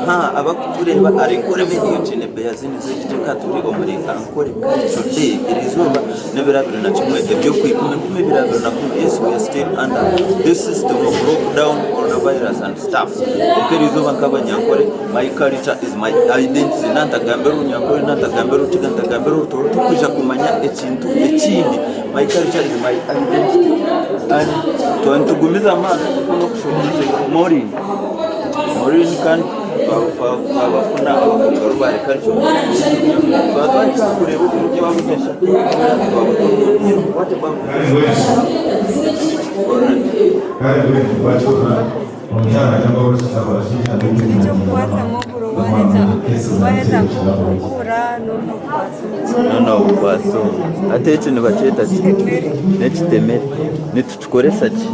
Aha abakutureeba ahari Nkore Media Okiine Beyazini Z'ekicweka turi omuri Ankole Cultural Day eriizooba n'ebiro 21 eby'okwikumi 2021 yes we are still under this system of lockdown coronavirus and stuff kwonka eriizooba nk'abanyankore my culture is my identity nantagambira orunyankore nantagambira orukiga ntagambira orutooro tokwija kumanya ekintu ekindi my culture is my identity and twaba nitugumizamu aha Maureen Maureen kandi twabafuna abakungu Rubare Culture twaba twahika kureeba oburyo babugesha what about Nobukwatsa omu. Hati eki nibakyeta ki? N'ekitemere. Nitukikoresa ki?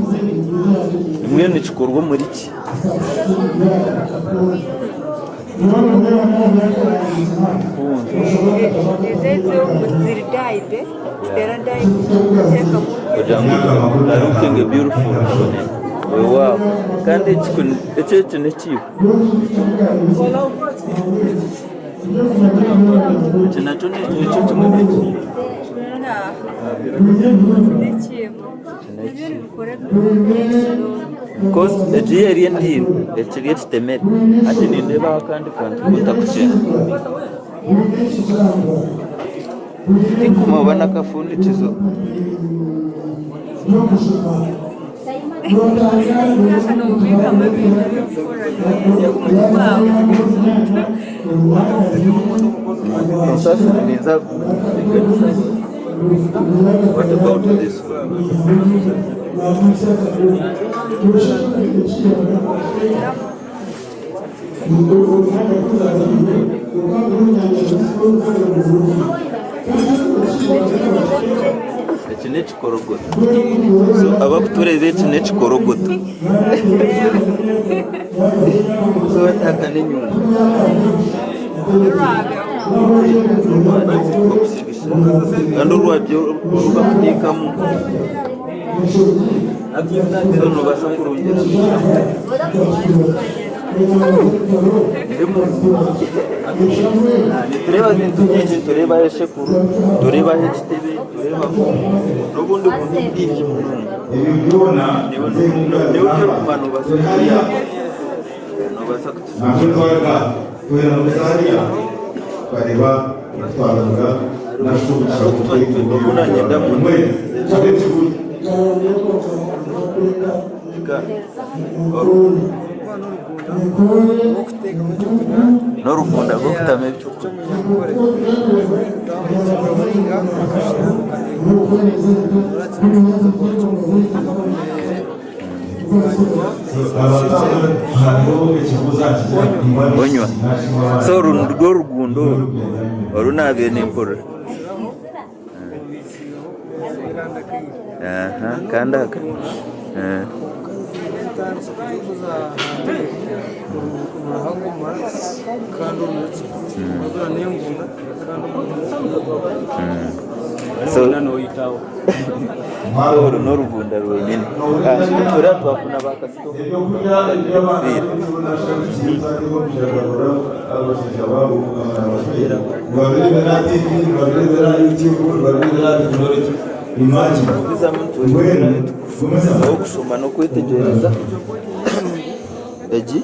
Mbwenu nikikorwa omuri ki? Kugira ngu looking beautiful weewaawo kandi eki eki n'ekiibo eki nakyo nikyo kimwe n'eki Egi yo eri endiiro, eki kiri ekitemere hati nindeebaho akandi kantu ku ntakukyenda. Tinkumanya oba n'akafundikizo. Ninza What about this one? Eki n'ekikorogoto. So abakutureeba eki n'ekikorogoto. So aka n'enyungu. Kandi orwabyo oru barikuteekamu nobaasa kurungyeramu Nitureeba ebintu bingi nitureebaho eshekuru, nitureebaho ekitebe, nitureebaho n'obundi buntu bwingi munonga. Niiwe orikumanya noobaasa kutuyamba, noobaasa Oku nanyenda N'orugunda rw'okutamu eby'okurya. Onywa. So oru nirwo rugundo oru oru naabaire nimpurira. Aha kandi aka So oru n'orugunda rwenyine. Turiya twafuna ba kasitoma Okushoma n'okwetegyereza egi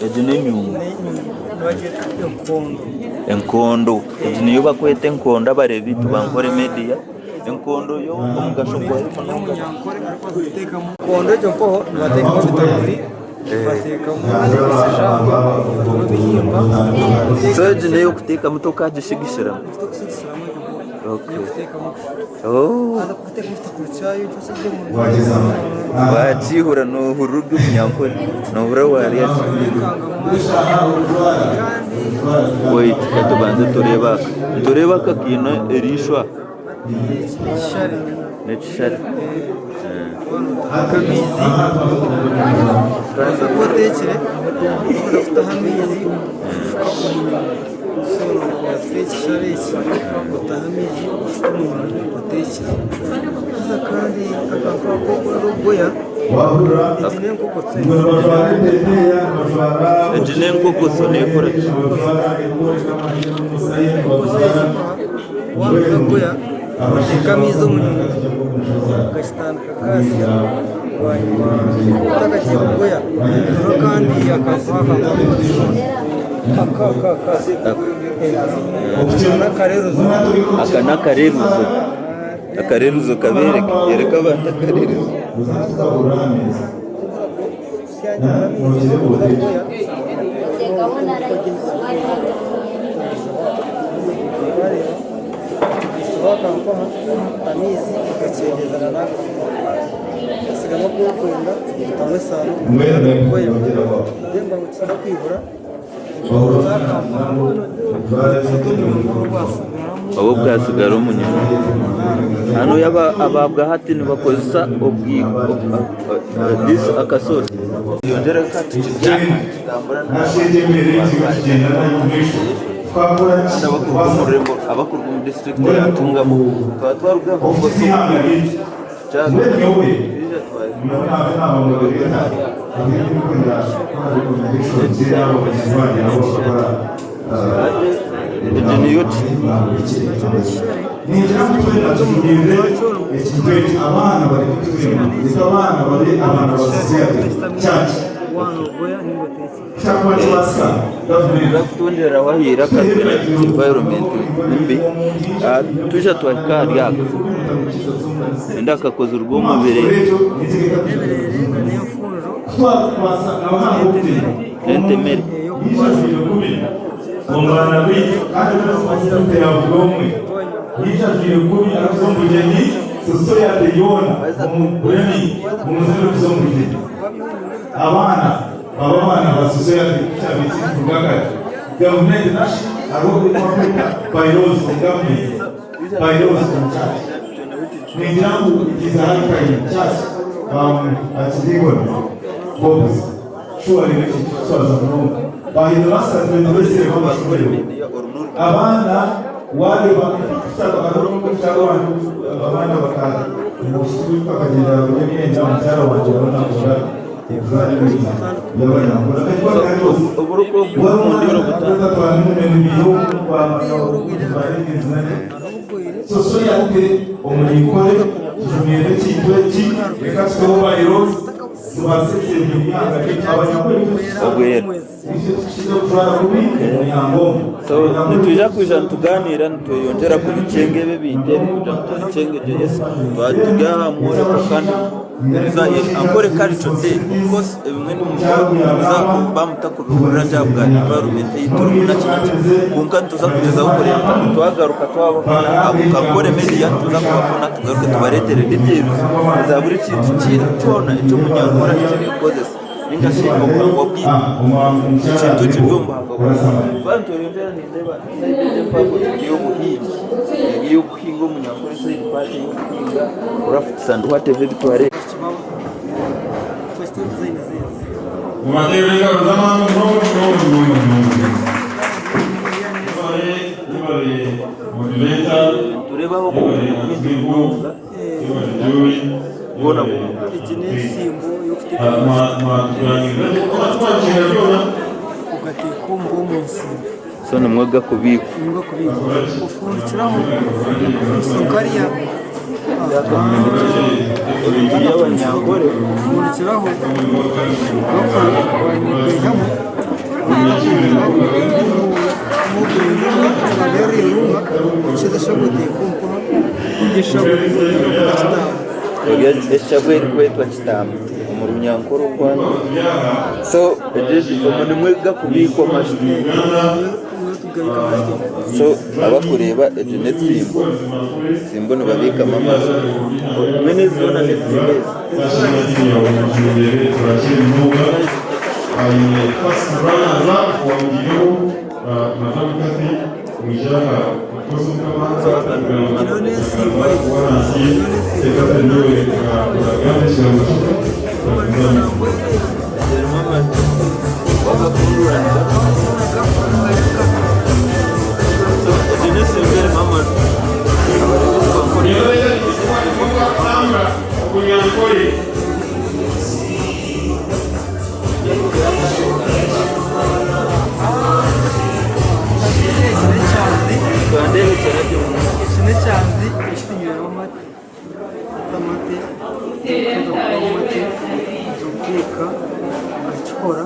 egi n'enyungu enkondo egi niyo barikweta enkondo abareebi baitu ba Nkore media. Enkondo yo omugasho gwayo munonga. Enkondo egyo mpaho nibateekamu ebitakuri, bateekamu esijamba, bateekamu ebihimba. So egi n'ey'okuteekamu tokaagishigishiramu? Tokusigisiramu egyo mpaho, Okay. n'ey'okuteekamu kusha. Oh. Haza kuteekamu ekitakuri kyayo kyose gye Waakihura noohurira ori omunyankore, noohurira waarya gye. Kandi Wait, katubanze tureebe aka. Nitureeba aka kaine eriisho aha. N'ekishare. Amaizi waza kuba otekire wamara kutaho amaizi oshuka omunyungu so nokwata ekishare eki otaho amaizi oshuka omunyungu otekire haza kandi akantu ako orugoya egi n'enkoko. Egi n'enkogoso nekora ki? Waaheza kugoya oteeka amaizi omu nyungu okakitandika kaasya bwanyima otakagiye kugoya reero kandi aka n'akareruzo. Aka n'akareruzo. Akareruzo kabereke. Yoreka abantu akareruzo. Obu bwatsigara omu nyima. Hanu aba bwahati nibakozesa akasozi. Abakuruga omu disiturikiti eya Ntungamo tukaba twaruga Egi niyo ki? Bakutonderaho aha iraka environment ni mbi twija twahika ahari aka enda akakozirwe omu n'entemere. Abo abaana ba society kukyabaire kirikuruga kare gavumenti nashi hariho ebi bakweta by-laws omu gavumenti, by-laws omu church. Ningira ngu it is high time church bakirigoni both surely n'ekintu kikushwaza munonga. Ba headmaster twendowesire b'amashomero abaana wareeba hariho n'omukyara wangye abaana baka omwishiki bakagyenda bagura emyenda omukyara wangye nawe nakunda Nitwija kwija nitugaaniira nitweyongyera kubikyenga ebi ebintu ebi kugira ngu tubikyenge gye yes turi aha mworeko kandi Ankole culture day of course ebimwe nimuza kuba mutakubihurira gye ahabwa environment ei turimu naki naki kwonka nituza kugyezaho kureeba ngu twagaruka twabafuna ako Ankole media nituza kubafuna tugaruke tubareetere details eza buri kintu kyona eki omunyankore ahikire kukozesa ninga shi obuhangwa bwaitu ekintu ekiri omu buhangwa bwaitu. Twaba nitweyongyera nindeeba sayidi egi empango eri ey'obuhingi eri ey'okuhinga omunyankore sayidi paati ey'okuhinga crafts and whatever ebi twareeba. Mubateerere engaro z'amaani munonga munonga munonga munonga. Mwebare mwebare moderator, Nitureebaho mwebare obwingi Nzigu, munonga mwebare Joy, bwona mwebare Egi n'ensimbo y'okuteeka mwatuganirira gye twakira byona. Ogateeka omu omu nsimbo. So nimwo gakubiikwa. Nimwo gakubiikwa. Ofundikiraho akafundikizo kariya. Ebintu by'abanyankore. Ofundikiraho bwanyima okaihamu Eshabwe erikwetwa kitaama omu runyankore orwanyu. So omu nimwo gakubiikwa amaju. So abakureeba egyo n'etsimbo, etsimbo nibabiikamu amaju. Mbwenu ezi zoona n'etsimbo ezi. Erimu amaju wagafundura So egyo n'etsimbo erimu amaju. Ekyanzi eki tunyweraho amate, ota amate, waheza kutamu amate oteeka okakikora.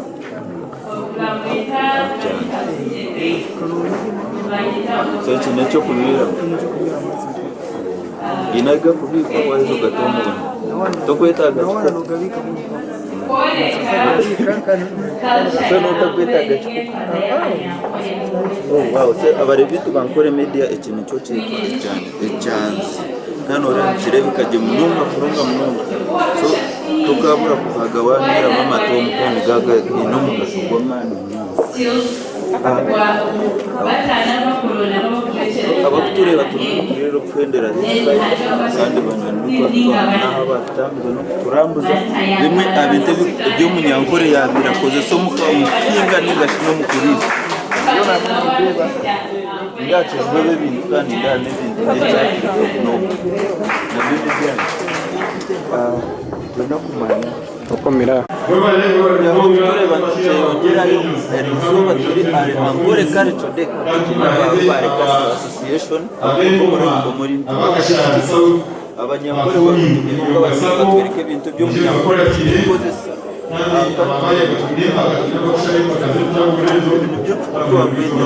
So eki n'eky'okunyweramu? Haine agakubiikwa waheza ogata omunda tokwetaaga kikupa. So notakwetaaga kikupa. Oh wow so abareebi baitu ba Ankole media eki nikyo kyetwa ekyanzi kandi noreeba nikireebeka gye munonga munonga munonga so tokabura kuhaga wanyweramu amate omuka gaine omugasho gw'amaani munonga. Abakutureeba turimu nitureeba okuhendera kandi banywani baitu abu twabona aha abatutambuza n'okuturambuza bimwe aha bintu ebi omunyankore yaabaire akozesa omu kuhinga ninga shi n'omu kuriisa. Byona nindeeba nindeeba kizibu ebi ebintu kandi nindeeba n'ebintu by'ekyafirika munonga nabyo n'ebyanyu. Nitwenda kumanya. Turikureeba nikyeyongyerayo erizooba turi ahari Ankole Cultural Day twine aba Rubare Cultural Association omuri Abanyankore bakutuheereza bariyo nibatworeka ebintu ebi omunyankore arikukozesa. Ebi nibyo twakwenda.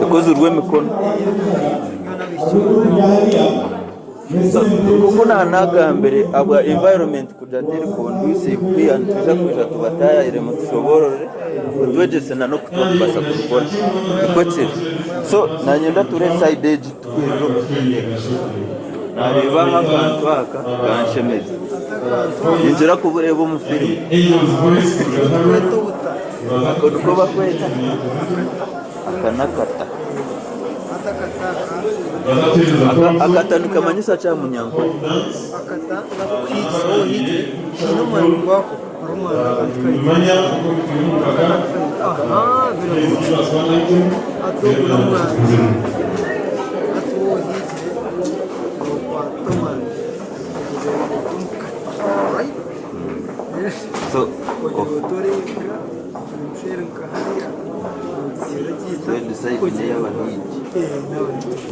Ekozirwe emikono. Nk'oku naanagambire ahabwa environment kugira teri conducive kwiha nitwija kwija tubataayaayiremu tushoboorore otwegyese n'oku twakubaasa kubikora. Nikwo kiri. So naanye ndatura esayidi egi tukwirire okuhendera. Naareeba aha akantu aka kanshemeza. Ninkira kubureeba omu firimu. Ako niko bakweta? Aka n'akata. Akata nikamanyisa ki aha munyankore? So, side n'eyabahingi.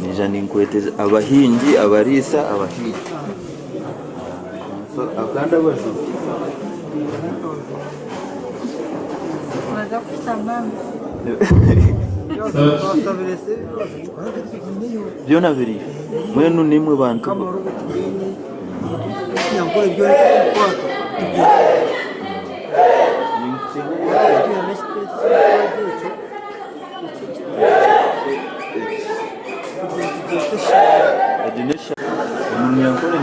Naija ninkweteza abahingi, abariisa, abahingi. So kandi abajubi. Byona biriyo. Mbwenu nimwe bantu. Omunyankore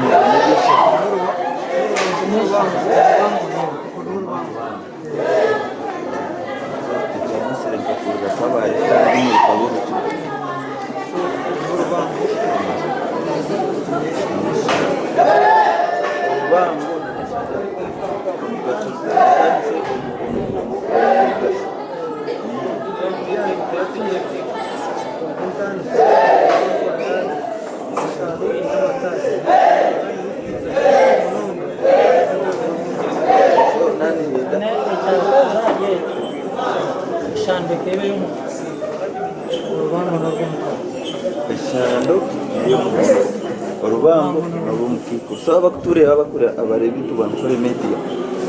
Eshando n'ey'omukazi, orubango n'orw'omukaikuru. So abakutureeba abareebi itwe ba Ankole media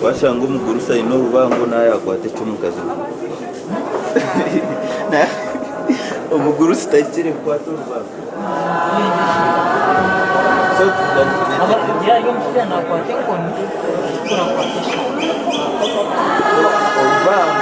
washanga omugurusi aine orubango nawe yakwata eky'omukazi we. Omugurusi tahikire kukwata orubango. Orubango.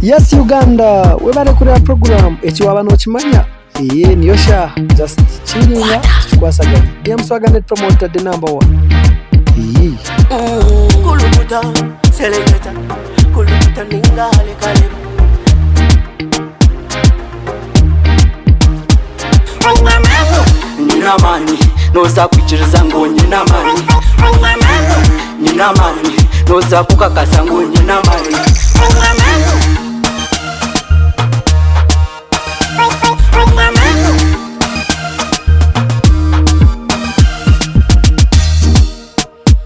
Yes Uganda, webale kureba program eki waba nokimanya. Iyi niyo shaaha just chillinga tukikwasaganya DM Swagger promoter the number one. Iyi. Kulukuta, seleketa, kulukuta ningale kale. Nyina amani, noza kwikiriza ngu nyina amani. Nyina amani, noza kukakasa ngu nyina amani.